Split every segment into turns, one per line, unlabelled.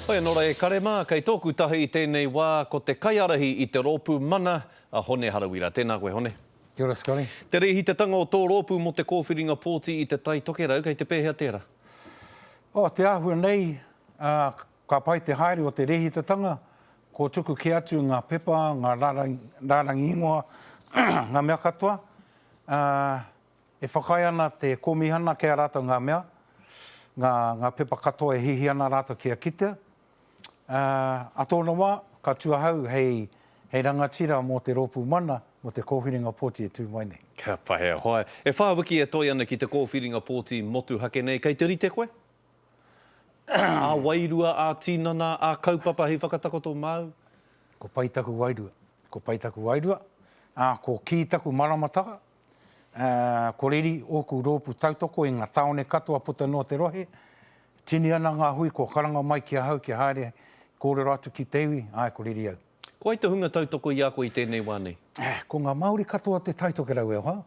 Hoi anō rā e kare mā, kei tōku tahi i tēnei wā ko te kaiārahi i te rōpū Mana a Hone Harawira. Tēnā koe Hone.
Kia ora Scotty.
Te rēhitatanga o tō rōpū mō te kōwhiringa pōti i Te Tai Tokerau, kei te pēhea tērā?
Oh, te āhua nei, ka pai te haere o te rēhitatanga, ko tuku kē atu ngā pepa, ngā rārangi ingoa, ngā mea katoa. E whakaae ana te Kōmihana kei a rātou ngā mea, ngā, ngā pepa katoa e hihi ana rātou kia kitea. Ā, ā tōna wā, ka tū ahau hei, hei rangatira mō te Rōpū Mana, mō te kōwhiringa pōti e tū mai nei.
Ka pai e hoa. E whā wiki e toe ana ki te kōwhiringa pōti motuhake nei, kei te rite koe? Ā-wairua, ā-tinana, ā-kaupapa hei whakatakoto māu?
Ko pai taku wairua. Ko pai taku wairua, ā, ko kī taku maramataka, Ā, ko reri ōku rōpū tautoko i ngā tāone katoa puta noa te rohe, tini ana ngā hui kua karanga mai ki ahau kia haere kōrero atu ki te iwi, āe ko reri au.
Ko wai te hunga tautoko i a koe i tēnei wā nei?
Ko ngā Māori katoa te Taitokerau e hoa,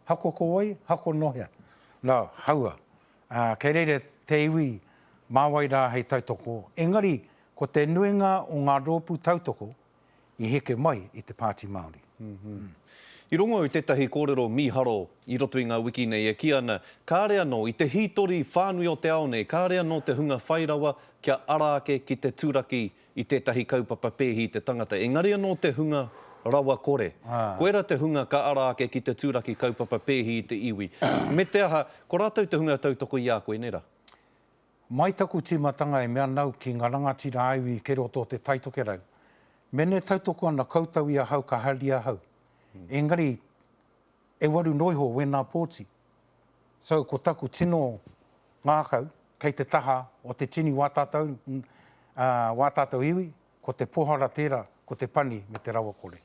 hako ko wai, hako nō hea. Nā, haua. Ā, kei reira te iwi mā wai rā hei tautoko, engari ko te nuinga o ngā rōpū tautoko i heke mai i te Pāti Māori.
I rongo au tētahi kōrero mīharo i roto i ngā wiki nei e kī ana, kāre anō, i te hītori whānui o te ao nei, kāre anō te hunga whai rawa kia ara ake ki te turaki i tētahi kaupapa pēhi i te tangata, engari anō te hunga rawa kore. Koira te hunga ka ara ake ki te turaki kaupapa pēhi i te iwi. Me te aha, ko rātou te hunga tautoko i a koe, nē rā?
Mai taku tīmatanga e mea nau ki nga rangatira a-iwi kei roto o Te Taitokerau, mene tautoko ana koutou i ahau ka hari ahau, engari e waru noiho wena pōti. So ko taku tino ngākau kei te taha o te tini wā tātou, wā tātou iwi, ko te pohara tērā, ko te pani me te rawakore.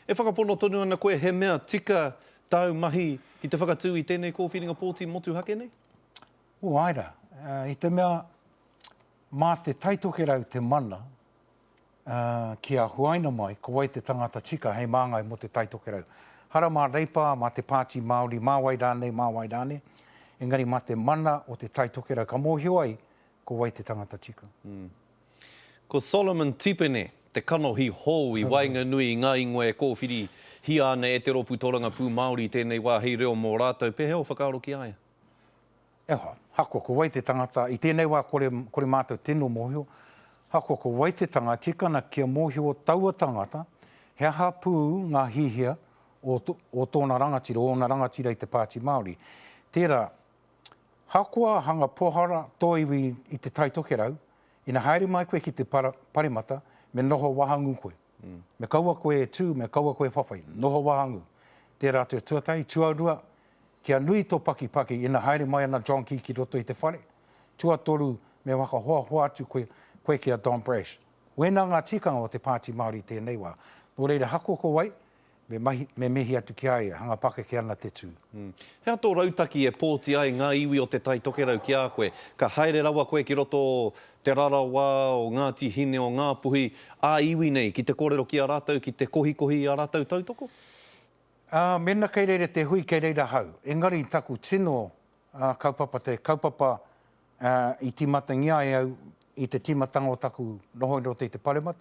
E whakapono tonu ana koe he mea tika tāu mahi ki te whakatū i tēnei kōwhiringa pōti motuhake nei?
Oh, āe rā. I te mea, mā Te Taitokerau te mana kia huaina mai ko wai te tangata tika hei māngai mō Te Taitokerau. Hara mā Reipa, mā te Pāti Māori, mā wai rānei, mā wai rānei, engari mā te mana o Te Taitokerau ka mōhio ai ko wai te tangata tika.
Ko Solomon Tipene te kanohi hou i waenganui i ngā ingoa e kōwhirihia ana e te Rōpū Tōrangapū Māori i tēnei wā hei reo mō rātou. Pēhea ō whakaaro ki a ia?
E hoa, hakoa ko wai te tangata, i tēnei wā kore, kore mātou tino mōhio, hakoa ko wai te tanga, tika ana kia mōhio taua tangata, he aha pū ngā hihia o, o tōna rangatira, o ōna rangatira i te Pāti Māori. Tērā, hakoa hanga pohara tō iwi i Te Tai Tokerau, ina haere mai koe ki te para, paremata, me noho wahangū koe. Me kaua koe e tū, me kaua koe e whawhai, noho wahangū. Tērā te tuatahi, tuarua, Kia nui tō pakipaki ina haere mai ana John Key ki roto i te whare. Tuatoru, me whakahoahoa atu koe, koe ki a Don Brash. Wēnā ngā tikanga o te Pāti Māori i tēnei wā. Nō reira, hako ko wai, me mahi, me mihi atu ki a ia, hanga pakeke ana te tū.
He aha tō rautaki e pōti ai ngā iwi o Te Tai Tokerau ki a koe? Ka haere rawa koe ki roto o Te Rarawa, o Ngāti Hine, o Ngāpuhi, ā-iwi nei, ki te kōrero ki a rātou, ki te kohikohi i ā rātou tautoko?
Ā, mēnā kei reira te hui, kei reira ahau. Engari taku tino kaupapa, te kaupapa i tīmatangia ai au i te tīmatanga o taku noho i roto i te Paremata,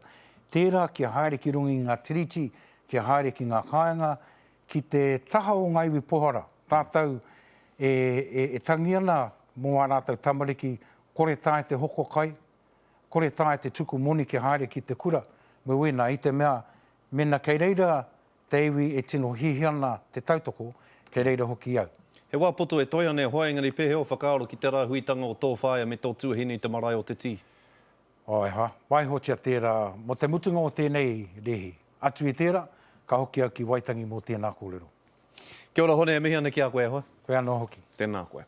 tērā kia haere ki runga i ngā tiriti, kia haere ki ngā kāinga, ki te taha o ngā iwi pohara, rātou e, e, e tangi ana mō ā rātou tamariki, kore taea te hoko kai, kore taea te tuku moni kia haere ki te kura, me wēnā, i te mea, mēnā kei reira Te iwi e tino hihi ana te tautoko, kei reira hoki au.
He wā poto e toe ana e hoa engari pēhea ō whakaaro ki te rāhuitanga o tō whaea me tō tuahine i te marae o Te Tī?
Oh e hoa, waihotia tērā mō te mutunga o tēnei rēhi. Atu i tērā, ka hoki au ki Waitangi mō tēnā kōrero.
Kia ora Hone, e mihi ana ki a koe e hoa.
Koe anō hoki.
Tēnā koe.